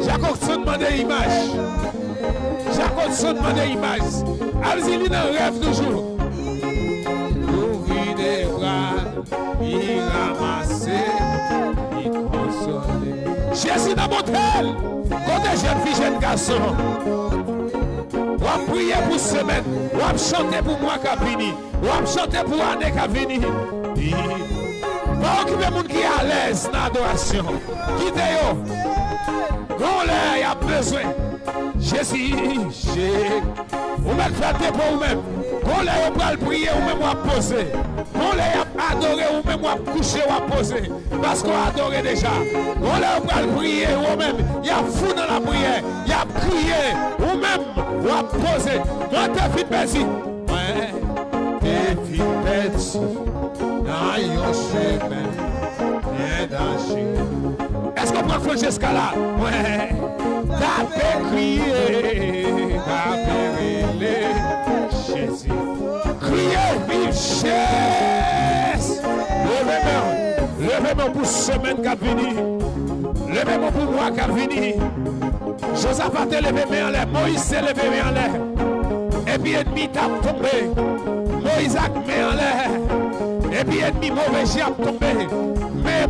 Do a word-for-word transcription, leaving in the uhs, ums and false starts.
Jackson mande imaj. Jackson mande imaj. Al di li nan rèv toujou. Louvri de bra, li ranmase, li konsole. Jezi nan bonte l. Kote jèn fi, jèn gason? W ap priye pou semèn, w ap chante pou mwa k ap vini, w ap chante pou ane k ap vini. Pa okipe moun ki alèz nan adorasyon. Kite yo. Gon lè y ap bezwen. Jezi, Je-, ou mèt fè depo ou menm. Gon lè yo pral priye, ou menm w ap poze. Gon lè y ap adore, ou menm w ap kouche, w ap poze. Paske w adore deja. Gon lè yo pral priye, ou menm, y ap fou nan lapriyè, y ap kriye, ou menm, w ap poze. Mwen te fin pèdi. Mwen te fin pèdi nan yon chemen byen danjere. Èske w pran Francheska la? Mwen t ape kriye, t ape rele Jezi. Kriye, viv Jezi. Leve men w. Leve men w pou semèn k ap vini. Leve men w pou mwa k ap vini. Jozafa te leve men anlè. Moyiz te leve men anlè. Epi ènmi t ap tonbe. Moyiz ak men anlè. Epi ènmi move je ap tonbe. Men